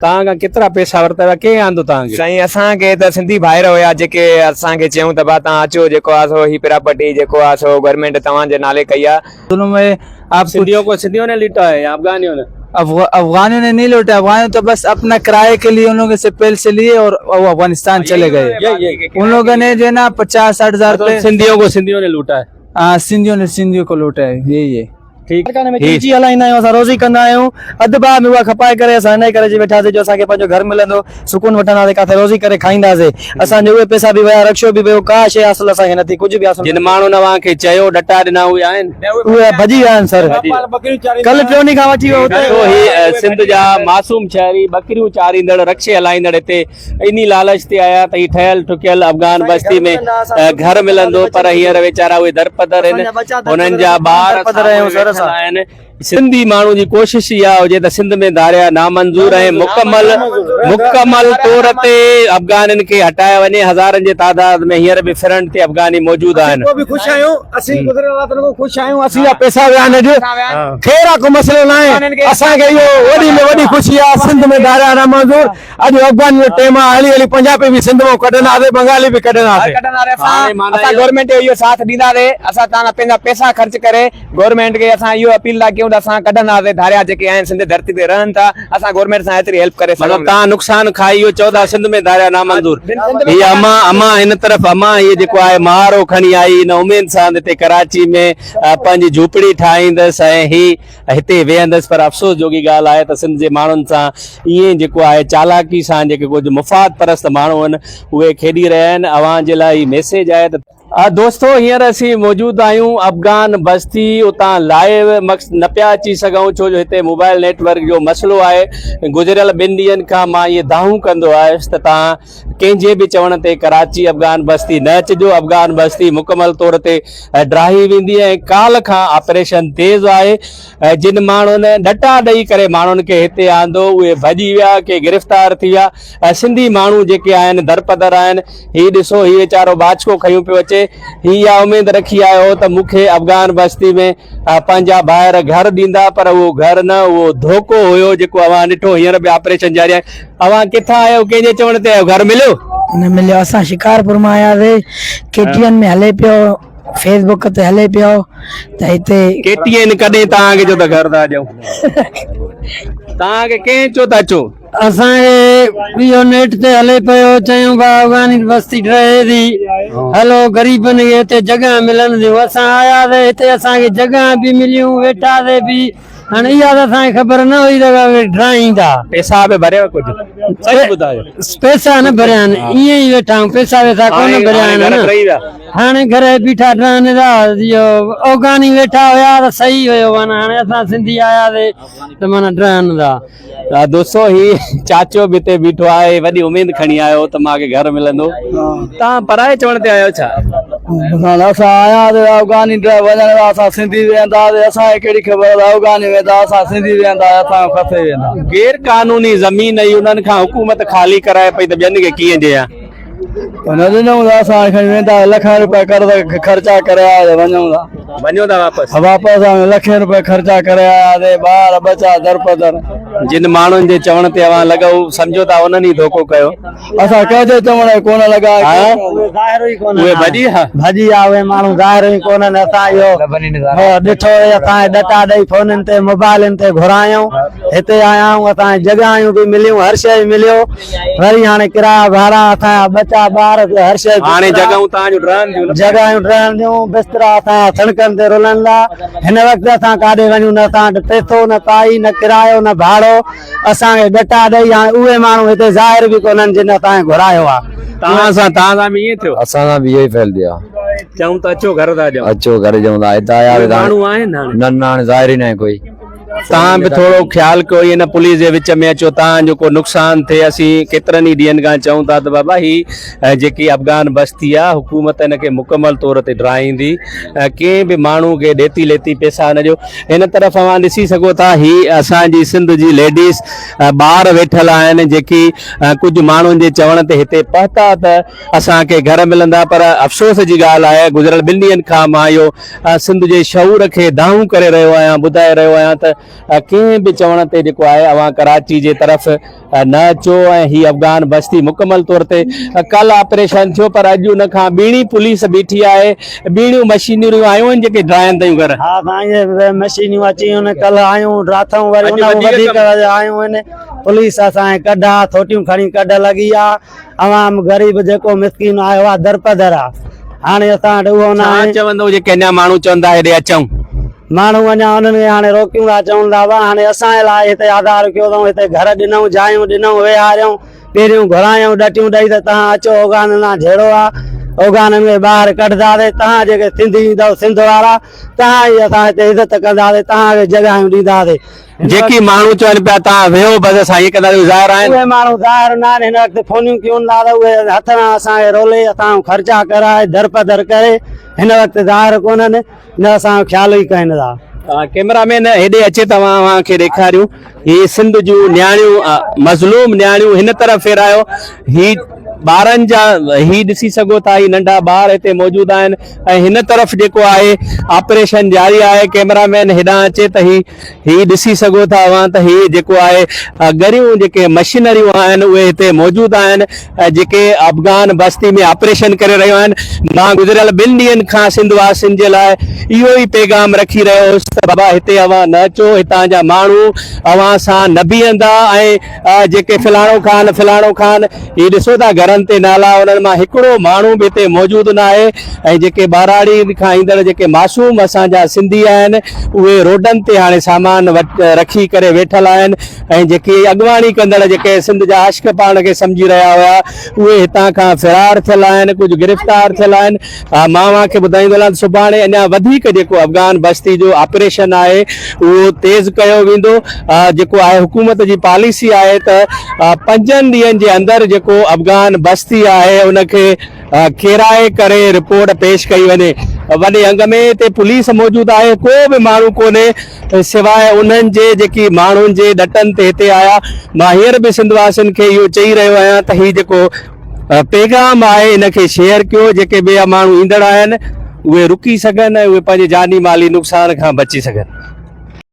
توهان کان ڪيترا پئسا ورتا ويا ڪنهن آندو توهان کي؟ سائين اسان کي ته سنڌي ڀائر هيا جيڪي اسان کي چيائون ته ڀا توهان اچو جيڪو آ سو هي پراپرٽي جيڪو آ سو گورنمينٽ توهان جي نالي ڪئي آ. ظلم هي آپ ڪجھ. سنڌيون ڪو سنڌيون ني لوٽا هي يا افغانيون ني؟ افغانيون ني نهي لوٽا افغانيون تو بس اپنا ڪرائي ڪي ليي ان لوگون سي پيسي ليي اور وو افغانستان چلي گئي ان لوگون ني جو هي نا 50 60 هزار روپي. سنڌيون ڪو سنڌيون ني لوٽا هي. ها سنڌيون ني سنڌيون ڪو لوٽا هي يهي هي. ٺيڪ ڪارخاني ۾ چمچي هلائيندا آهيون اسان روزي ڪندا آهيون اڌ باهه ۾ اها کپائي ڪري اسان انهي ڪري اچي ويٺاسين جو اسان کي پنهنجو گهر ملندو سڪون وٺنداسين ڪاٿي روزي ڪري کائينداسين اسان جو اهي پئسا به ويا رڪشو به ويو ڪا شيء حاصل اسان کي نه ٿي ڪجهه به حاصل جن ماڻهن اوهان کي چيو ڏٽا ڏنا اهي آهن؟ اهي ڀڄي ويا آهن سر ڪلهه ٽيون ڏينهن کان وٺي اهي اتي ڏسو هي سنڌ جا معصوم شهري ٻڪريون چاريندڙ رڪشي هلائيندڙ هتي انهي لالچ تي آيا ته هي ٺهيل ٺڪيل افغان بستي ۾ گهر ملندو پر هينئر ويچارا اهي درپدر آهن هنن جا ٻار سامهون ويٺل آهن سنڌي ماڻهو جي ڪوشش اها هجي ته سنڌ ۾ ڌاريا نامنظور ۽ مڪمل مڪمل طور تي افغانين کي هٽايو وڃي هزارن جي تعداد ۾ هينئر به فرنٽ تي افغاني موجود آهن. اسين پوء به خوش آهيون اسين گذريل راتن کان خوش آهيون اسين جا پئسا ويا آهن اڄ خير آ ڪو مسئلو ناهي اسان کي اهو وڏي ۾ وڏي خوشي آ سنڌ ۾ ڌاريا نامنظور اڄ افغاني جو ٽيم آ هلي هلي پنجابي به سنڌ مان ڪڍنداسي بنگالي به ڪڍنداسي. اسان اسان گورنمينٽ جو اهو ساٿ ڏينداسي اسان تان پنهنجا پئسا خرچ ڪري گورنمينٽ کي اسان اهو اپيل ٿا ڪيون ته اسان ڪڍنداسي ڌاريا جيڪي آهن سنڌ ڌرتي تي رهن ٿا اسان گورنمينٽ سان ايتري هيلپ ڪري مطلب سگهون ٿا. تان نقصان کائي اهو چئو ٿا سنڌ ۾ ڌاريا نامنظور هي امان امان هن طرف امان هي جيڪو آهي مهارو کڻي آئي هن اميد سان هتي ڪراچي ۾ پنهنجي جهوپڙي ٺاهيندس ۽ هي هتي ويهندس پر افسوس جوڳي ڳالهه آهي ته سنڌ جي ماڻهن سان ائين جيڪو آهي چالاڪي سان جيڪي ڪجهه مفاد پرست ماڻهو آهن اهي کيڏي رهيا آهن اوهان جي لاء هي ميسيج آهي ته. دوستو هينئر اسين موجود آهيون افغان بستي اتان لائيو مڪس نه پيا اچي سگهون ڇو جو هتي موبائل نيٽ ورڪ جو مسئلو آهي گذريل ٻن ڏينهن کان مان اهي دانهون ڪندو آيس ته تان ڪنهن جي به چوڻ تي ڪراچي افغان بستي نه اچجو، افغان بستي مڪمل طور تي ڊاهي ويندي ۽ ڪالهه کان آپريشن تيز آهي، جن ماڻهن ڏٽا ڏئي ڪري ماڻهن کي هتي آندو اهي ڀڄي ويا، ڪي گرفتار ٿي ويا، سنڌي ماڻهو جيڪي آهن درپدر آهن، هي ڏسو هي ويچارو ٻاچڪو کنيو پيو اچي، هي اها اميد رکي آيو هو ته مون کي افغان بستي ۾ پنهنجا ڀائر گهر ڏيندا پر اهو گهر نه اهو ڌوڪو هيو جيڪو اوهان ڏٺو هينئر به آپريشن جاري آهي اوهان ڪٿان آيو ڪنهن جي چوڻ تي آيو گهر مليو؟ نه مليو اسان شڪارپور مان آياسي ڪي ٽي اين ۾ هلي پيو فيس بڪ تي هلي پيو ته هتي ڪي ٽي اين ڪڏهن توهان کي چيو ته گهر ٿا ڏيون توهان کي ڪنهن چيو ته اچو؟ اسان کي اهو نيٽ تي هلي پيو چيون ڀا افغاني بستي ڊهي ٿي هلو غريبن کي هتي جڳهه ملن ٿيون اسان آياسي هتي اسان کي جڳهه به مليون ويٺاسي به هاڻي اها ته اسان کي خبر نه هئي ته ڊاهيندا. پيسا به ڀريو ڪجهه سچ ٻڌايو. پيسا نه ڀريا آهن ائين ئي ويٺا آهيون پيسا ويسا ڪونه ڀريا آهن هاڻي گهر بيٺا ڊهن ٿا اهو اوغاني ويٺا هيا ته صحيح هيو معنيٰ هاڻي اسان سنڌي آياسي ته معنيٰ ڊهن ٿا. دوستو هي چاچو به هتي بيٺو آهي وڏي اميد کڻي آيو هو ته مان کي گهر ملندو تان پرائي چوڻ تي آيو ڇا؟ اسان آيا ته افغاني ڊرائيور وڃڻ ويا اسان سنڌي ويهندا هئاسين اسان کي ڪهڙي خبر ته افغاني ويندا اسان سنڌي ويهندا اسان کان کسي ويندا. غير قانوني زمين هئي انهن کان حڪومت خالي ڪرائي پئي ته ٻين کي ڪيئن ڏئي ها؟ نه ڏنئون ته اسان کڻي ويندا لکين روپيا قرض خرچا ڪري آيا ته وڃون ٿا. وڃو ٿا واپس؟ واپس آيا لکين روپيا خرچا ڪري آياسين ٻار ٻچا درپدر. جن ماڻهن جي چوڻ تي اوهان لڳؤ سمجهو ٿا انهن ئي ڌوڪو ڪيو. اسان ڪنهن جي چوڻ تي ڪونه لڳا اهي ظاهر ئي ڪونهن اهي ڀڄي ويا؟ ڀڄي ويا اهي ماڻهو ظاهر ئي ڪونهن اسان اهو ڏٺو اسان ڏٽا ڏئي فونن تي موبائلن تي گهرايون هتي آيا آهيون اسان کي جڳهيون به مليون هر شيء مليو وري هاڻي ڪرايا ڀاڙا اسان جا ٻچا ٻار هر شيء هاڻي جڳهيون توهان جون ڊهن ٿيون نه جڳهيون ڊهن ٿيون بسترا اسان جا سڙڪن تي رلن ٿا هن وقت اسان ڪاڏي وڃون نه اسان وٽ پئسو نه پائي نه ڪرايو نه ڀاڙو اسان کي ڏٽا ڏئي هاڻي اهي ماڻهو هتي ظاهر به ڪونهن جن اسان کي گهرايو آهي. توهان سان توهان سان به ائين ٿيو؟ اسان سان به اهو ئي فعل ٿيو آهي. چئون ته اچو گهر ٿا ڏيون. اچو گهر ڏيون ٿا هتان آيا اهي ماڻهو آهن هاڻي؟ نه نه هاڻي ظاهر ئي ناهي ڪوئي. توهان به ٿورو خيال ڪيو ائين نه پوليس جي وچ ۾ اچو توهان جو ڪو نقصان ٿئي اسين ڪيترن ئي ڏينهن کان چئون ٿا ته بابا هي جيڪي افغان بستي آ حڪومت ان کي مڪمل طور تي ڊاهيندي ڪنهن به ماڻهو کي ڏيتي ليتي پيسا نه ڏيو هن طرف اوهان ڏسي سگهو ٿا هي اسان جي سنڌ جي ليڊيز ٻار ويٺل آهن جيڪي ڪجهه ماڻهن جي چوڻ تي هتي پهتا ته اسان کي گهر ملندا پر افسوس جي ڳالهه آهي گذريل ٻن ڏينهن کان مان اهو سنڌ جي شعور کي دانهون ڪري رهيو آهيان ٻڌائي رهيو آهيان ته. ڪنهن به چوڻ تي جيڪو آهي اوهان ڪراچي جي طرف نه اچو ۽ هي افغان بستي مڪمل طور تي ڪل آپريشن ٿيو پر اڄ ان کان ٻيڻي پوليس بيٺي آهي ٻيڻيون مشينريون آيون آهن جيڪي ڊرائن ٿيون گهر. ها سائين اهي مشينيون اچي ويون آهن ڪلهه آيون ڊراٿئون وري ان کان وڌيڪ آيون آهن پوليس اسان جي ڪڍ آ ٿوٽيون کڻي ڪڍ لڳي آ عوام غريب جيڪو مسڪين آيو آ درپدر آ هاڻي اسان وٽ اهو نه آهي. ڇا چوندو جيڪي اڃا ماڻهو چون ٿا هيڏي اچون. ماڻهو اڃا انهن کي هاڻي روڪيون ٿا چون ٿا وا هاڻي اسان جي لاء هتي آڌار ڪيو اٿئون هتي گهر ڏنئون جايون ڏنئون ويهاريون پهريون گهرايون ڏٽيون ڏئي ته تهان اچو اوغانن سان جهيڙو آ اوغانن کي ٻاهر ڪڍنداسين تهان جيڪي سنڌي ايندؤ سنڌ وارا تهان ئي اسان هتي عزت ڪنداسين تهان کي جڳهيون ڏينداسين جيڪي ماڻهو چون پيا تهان ويهو بس اسان ائين ڪنداسين اهي ظاهر آهن. اهي ماڻهو ظاهر نه آهن هن وقت فونيون ڪيون ٿا ته اهي هٿ سان اسان کي رولي اسان کان خرچا ڪرائي درپدر ڪري هن وقت ظاهر ڪونهن نه اسان جو خيال ئي ڪين ٿا. ڪيمرا مين هيڏي اچي توهان اوهان کي ڏيکاريون هي سنڌ جون نياڻيون مظلوم نياڻيون هن طرف ڦيرايو هي ٻارن جا هي ڏسي سگهو ٿا هي ننڍا ٻار هتي موجود آهن ۽ هن طرف جيڪو آهي آپريشن جاري آهي ڪيمرا مين هيڏانهن اچي ته هي هي ڏسي سگهو ٿا اوهان ته هي جيڪو آهي ڳريون جيڪي مشينريون آهن اهي هتي موجود آهن جيڪي افغان بستي ۾ آپريشن ڪري رهيون آهن مان گذريل ٻن ڏينهن کان سنڌ واسين جي لاء اهو ئي پيغام رکي رهيو هوس ته بابا هتي اوهان نه اچو هتان جا ماڻهو اوهان سان نه بيهندا ۽ جيڪي فلاڻو خان فلاڻو خان هي ڏسو ٿا گهرن تي نالا انهن مان هڪڙو ماڻهو به هتي موجود ناهي ۽ جيڪي ٻهراڙي کان ايندڙ جيڪي معصوم اسان جا سنڌي آهن اهي روڊن تي هاڻي سامان رکي ڪري ويٺل آهن ۽ جيڪي اڳواڻي ڪندڙ جيڪي سنڌ جا عاشق پاڻ کي سمجهي رهيا هيا اهي هتان کان فرار ٿيل آهن ڪجهه گرفتار ٿيل آهن مان اوهان کي ٻڌائيندو هلان ته سڀاڻي اڃا وڌيڪ جيڪو افغان بستي جو آپريشن آهي اهو تيز ڪيو ويندو جيڪو آهي حڪومت جي پاليسي آهي ته پنجن ڏينهن جي اندر جيڪو افغان بستي آهي ان کي ڪيرائي ڪري رپورٽ پيش ڪئي وڃي وڏي انگ ۾ هتي پوليس موجود آهي ڪو به ماڻهو ڪونهي سواء انهن جي جيڪي ماڻهن جي ڏٽن تي هتي آيا مان هينئر به سنڌ واسين کي اهو چئي رهيو آهيان ته هي جيڪو پيغام آهي ان کي شيئر ڪيو جيڪي ٻيا ماڻهو ايندڙ آهن اهي رڪي سگهن ۽ اهي پنهنجي جاني مالي نقصان کان بچي سگهن.